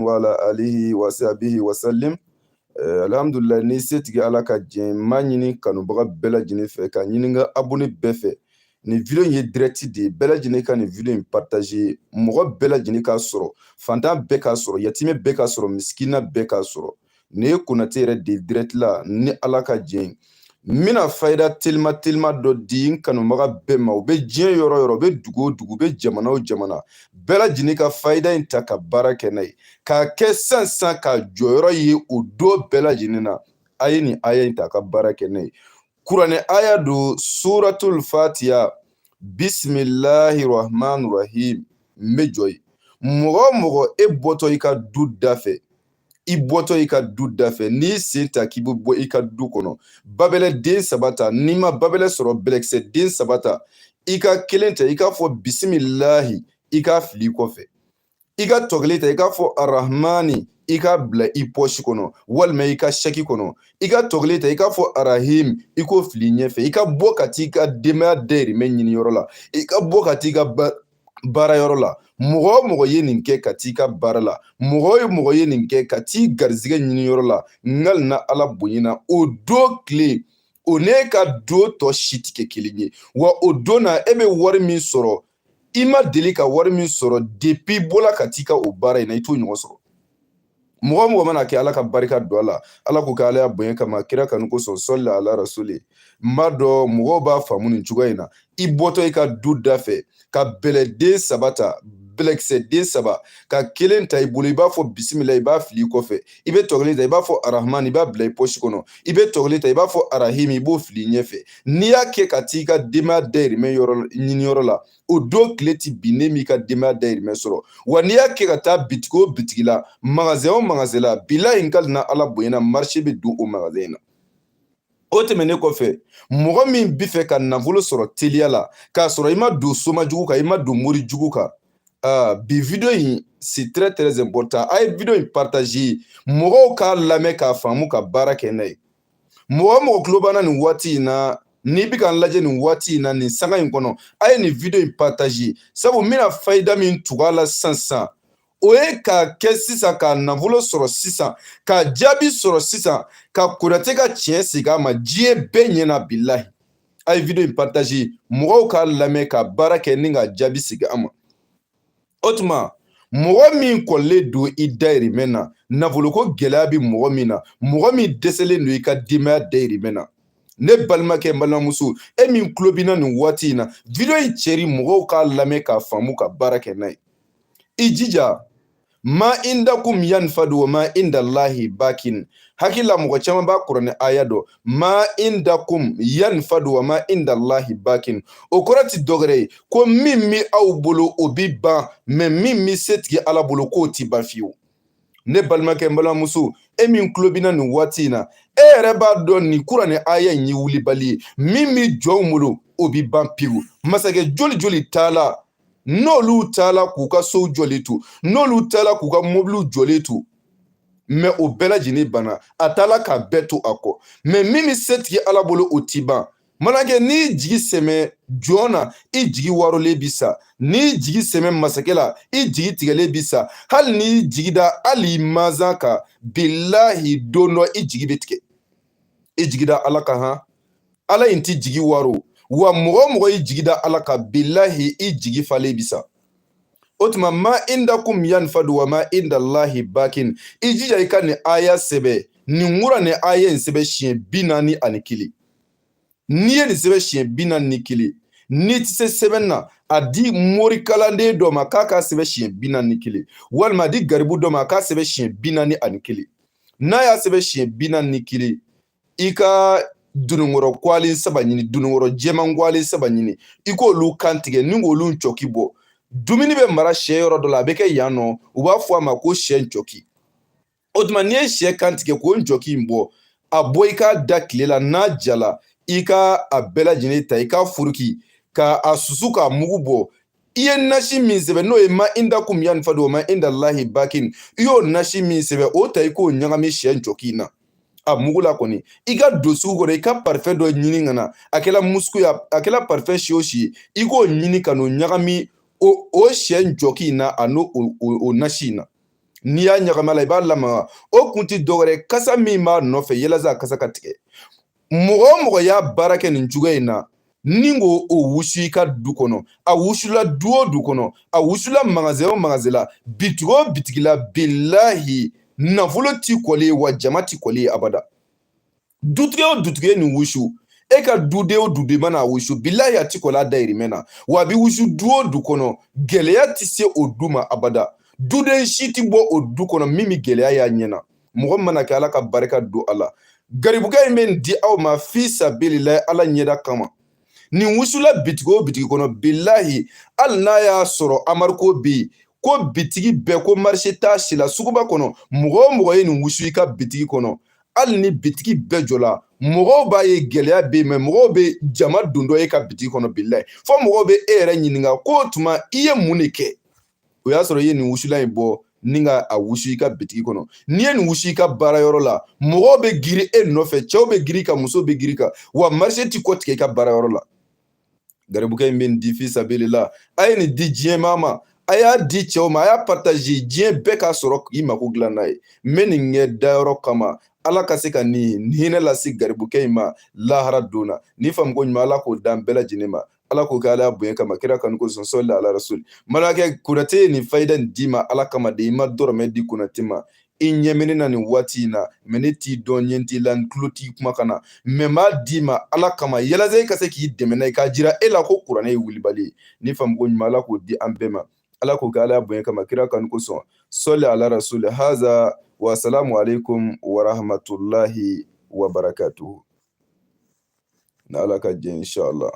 Wa ala alihi wa sahbihi wa sallim. Alhamdulillah, ni setigi Ala ka diɲɛ, n b'a ɲini kanubaga bɛɛ lajɛlen fɛ, ka ɲini n ka abonné bɛɛ fɛ. Nin vidéo in ye direct de ye. Bɛɛ lajɛlen ka nin vidéo in partager, mɔgɔ bɛɛ lajɛlen k'a sɔrɔ, fantan bɛɛ k'a sɔrɔ, yatimɛ bɛɛ k'a sɔrɔ, misikina bɛɛ k'a sɔrɔ. Nin ye Konate yɛrɛ de direct la. Ni Ala ka diɲɛ, n bɛna fayida telima telima dɔ di n kanubaga bɛɛ ma. U bɛ diɲɛ yɔrɔ o yɔrɔ, u bɛ dugu o dugu, u bɛ jamana o jamana, bɛɛ lajɛlen ka fayida in ta ka baara kɛ n'a ye, k'a kɛ sisan sisan ka jɔyɔrɔ ye o don bɛɛ lajɛlen na. A ye nin aya in ta ka baara kɛ n'a ye. Kuranɛ aya don, suratul Fatiya, bisimilahi rahman rahim. N bɛ jɔ yen. Mɔgɔ o mɔgɔ, e bɔtɔ i ka du da fɛ, i bɔtɔ i ka du da fɛ, n'i sen ta k'i bɛ bɔ i ka du kɔnɔ, babɛlɛ den saba ta. N'i ma babɛlɛ sɔrɔ, bɛlɛkisɛ den saba ta. I ka kelen ta, i k'a fɔ bisimilahi, i k'a fili i kɔfɛ. I ka tɔ kelen ta, i k'a fɔ arahmani, i k'a bila i pɔsi kɔnɔ walima i ka sɛki kɔnɔ. I ka tɔ kelen ta, i k'a fɔ arahim, i k'o fili ɲɛfɛ. I ka bɔ ka t'i ka denbaya dayirimɛ ɲini yɔrɔ la, i ka bɔ ka t'i ka baara yɔrɔ la. Mɔgɔ o mɔgɔ ye nin kɛ ka t'i ka baara la, mɔgɔ o mɔgɔ ye nin kɛ ka t'i garizigɛ ɲini yɔrɔ la, n ka na Ala bonyana, o don tile o n'e ka don tɔ si tɛ kɛ kelen ye. Wa o don na, e bɛ wari min sɔrɔ, i ma deli ka wari min sɔrɔ depuis bɔla ka t'i ka o baara in na, i t'o ɲɔgɔn sɔrɔ. Mɔgɔ o mɔgɔ mana kɛ, Ala ka barika don a la. Ala ko kɛ Ala ya bonya kama, kira kanu kosɔn, sɔli ala rasuli. N b'a dɔn mɔgɔw b'a faamu nin cogoya in na. I bɔtɔ i ka du da fɛ, ka bɛlɛden saba ta, bɛlɛkisɛ den saba, ka kelen ta i bolo, i b'a fɔ bisimila, i b'a fili i kɔfɛ. I bɛ tɔ kelen ta, i b'a fɔ arahman, i b'a bila i pɔsi kɔnɔ. I bɛ tɔ kelen ta, i b'a fɔ arahim, i b'o fili ɲɛfɛ. N'i y'a kɛ ka t'i ka denbaya dayirimɛ yɔrɔ ɲini yɔrɔ la, o don tile ti bin ne m'i ka denbaya dayirimɛ sɔrɔ. Wa n'i y'a kɛ ka taa bitigi o bitigi la, magasin o magasin la, bilahi, n kalina Ala bonyana, marché bɛ don o magasin in na. O tɛmɛnen kɔfɛ, mɔgɔ min bi fɛ ka nafolo sɔrɔ teliya la, k'a sɔrɔ i ma don soma jugu kan, i ma don mori jugu kan, bi vidéo in, c'est très très important. A ye vidéo in partager, mɔgɔw k'a lamɛn, k'a faamu, ka baara kɛ n'a ye. Mɔgɔ o mɔgɔ tulo b'an na nin waati in na, n'i bɛ k'an lajɛ nin waati in na, nin sanga in kɔnɔ, a ye nin vidéo in partager, sabu n bɛna fayida min tugu a la sisan sisan, o ye k'a kɛ sisan ka nafolo sɔrɔ sisan, ka jaabi sɔrɔ sisan, ka Konate ka tiɲɛ segin a ma diɲɛ bɛɛ ɲɛna. Bilahi, a ye vidéo in partager, mɔgɔw k'a lamɛn, ka baara kɛ ni ka jaabi segin a ma. O tuma, mɔgɔ min kɔlen don i dayirimɛ na, nafoloko gɛlɛya bɛ mɔgɔ min na, mɔgɔ min dɛsɛlen don i ka denbaya dayirimɛ na, ne balimakɛ, n balimamuso, e min tulo bɛ na nin waati in na, vidéo in cɛri, mɔgɔw k'a lamɛn, k'a faamu, ka baara kɛ n'a ye. I jija, ma indakum yanfadu wa ma indallahi bakin. Hakili la, mɔgɔ caman b'a kuranɛ aya dɔn. Ma indakum yanfadu wa ma indallahi bakin, o kɔrɔ ti dɔwɛrɛ ye ko min bɛ aw bolo, o bi ban, mais min bɛ setigi Ala bolo, k'o ti ban fiyewu. Ne balimakɛ, n balimamuso, e min tulo bɛ na nin waati in na, e yɛrɛ b'a dɔn nin kuranɛ aya in ye wulibali ye. Min bɛ jɔnw bolo, o bi ban pewu. Masakɛ joli joli t'a la, n'olu taala k'u ka sow jɔlen to, n'olu taala k'u ka mobiliw jɔlen to, mais o bɛɛ lajɛlen banna, a taala k'a bɛɛ to a kɔ. Mais min bɛ setigi Ala bolo, o ti ban. Manakɛ, n'i jigi sɛmɛ jɔn na, i jigi warolen bi sa. N'i jigi sɛmɛ masakɛ la, i jigi tigɛlen bi sa. Hali n'i jigi da hali mansan kan, bilahi, don dɔ i jigi bɛ tigɛ. I jigi da Ala kan. Han, Ala in ti jigi waro. Wa mɔgɔ o mɔgɔ y'i jigi da Ala kan, bilahi, i jigi falen bi sa. O tuma, ma indakum yanfadu wa ma indallahi bakin. I jija, i ka nin aya sɛbɛ, nin wura, nin aya in sɛbɛ siɲɛ 41. N'i ye nin sɛbɛn siɲɛ 41, n'i tɛ se sɛbɛn na, a di morikalanden dɔ ma k'a k'a sɛbɛn siɲɛ 41, walima a di garibu dɔ ma a k'a sɛbɛn siɲɛ 41. N'a y'a sɛbɛn siɲɛ 41, i ka dununkɔrɔ kwalen saba ɲini, dununkɔrɔ jɛman kwalen saba ɲini, i k'olu kan tigɛ ni k'olu cɔki bɔ. Dumuni bɛ mara sɛ yɔrɔ dɔ la, a bɛ kɛ yan nɔ, u b'a fɔ a ma ko sɛ cɔki. O tuma, n'i ye sɛ kan tigɛ k'o cɔki in bɔ, a bɔ, i k'a da tile la. N'a jala, i ka a bɛɛ lajɛlen ta, i k'a furuki, ka a susu, k'a mugu bɔ. I ye nasi min sɛbɛn, n'o ye ma indakum yanfadu wa ma indallahi bakin, i y'o nasi min sɛbɛn, o ta, i k'o ɲagami sɛ cɔki in na, a mugu la kɔni. I ka don sugu kɔnɔ, i ka parfum dɔ ɲini ka na, a kɛla musku ye, a kɛla parfum si o si ye, i k'o ɲini ka n'o ɲagami o sɛ jɔki in na, a n'o o nasi in na. N'i y'a ɲagami a la, i b'a lamaga. O kun ti dɔwɛrɛ, kasa min b'a nɔfɛ, yɛlɛza a kasa ka tigɛ. Mɔgɔ o mɔgɔ y'a baara kɛ nin cogoya in na, ni k'o o wusu i ka du kɔnɔ, a wusula du o du kɔnɔ, a wusula magasin o magasin la, bitigi o bitigi la, bilahi nafolo ti kɔli ye, wa jama ti kɔli ye abada. Dutigi o dutigi ye nin wusu, e ka duden o duden mana a wusu, bilahi a ti kɔli a dayirimɛ na. Wa a bɛ wusu du o du kɔnɔ, gɛlɛya ti se o du ma abada. Duden si ti bɔ o du kɔnɔ min bɛ gɛlɛya y'a ɲɛ na. Mɔgɔ mana kɛ, Ala ka barika don a la. Garibukɛ in bɛ nin di aw ma fi sabililahi, Ala ɲɛda kama. Nin wusula bitigi o bitigi kɔnɔ, bilahi hali n'a y'a sɔrɔ embargo bɛ yen, ko bitigi bɛɛ ko marché t'a si la suguba kɔnɔ, mɔgɔ o mɔgɔ ye nin wusu i ka bitigi kɔnɔ, hali ni bitigi bɛɛ jɔla, mɔgɔw b'a ye gɛlɛya bɛ yen, mais mɔgɔw bɛ jama don dɔ e ka bitigi kɔnɔ. Bilahi fo mɔgɔw bɛ e yɛrɛ ɲininka ko tuma i ye mun de kɛ. O y'a sɔrɔ i ye nin wusulan in bɔ ni ka a wusu i ka bitigi kɔnɔ. N'i ye nin wusu i ka baarayɔrɔ la, mɔgɔw bɛ girin e nɔfɛ, cɛw bɛ girin ka, musow bɛ girin kan, wa marché ti kɔ tigɛ i ka baarayɔrɔ la. Garibukɛ in bɛ nin di fi sabilila. A ye nin di diɲɛ maa ma, a y'a di cɛw ma, a y'a partager, diɲɛ bɛɛ k'a sɔrɔ k'i mako dilan n'a ye. N bɛ nin kɛ dayɔrɔ kama, Ala ka se ka nin hinɛ lase garibukɛ in ma lahara don na. Ni faamuko ɲuman, Ala k'o d'an bɛɛ lajɛlen ma. Ala k'o kɛ Ala bonya kama, kira kanu kosɔn. Sɔli ala rasul. Malakɛ Konate ye nin fayida nin d'i ma Ala kama de. I ma dɔrɔmɛ di Konate ma. I ɲɛ bɛ ne na nin waati in na, mais ne t'i dɔn, ɲɛ t'i la, n tulo t'i kuma kan na, mais n b'a d'i ma Ala kama, yalasa e ka se k'i dɛmɛ n'a ye, k'a jira e la ko kuranɛ ye wulibali ye. Ni faamuko ɲuman, Ala k'o di an bɛɛ ma. Ala k'o kɛ Ala bonya kama, kira kanu kosɔn. Sɔli ala rasul. Haza wa salamu alaikum wa rahmatullahi wa barakatuhu. N'Ala ka jɛ, inshallah.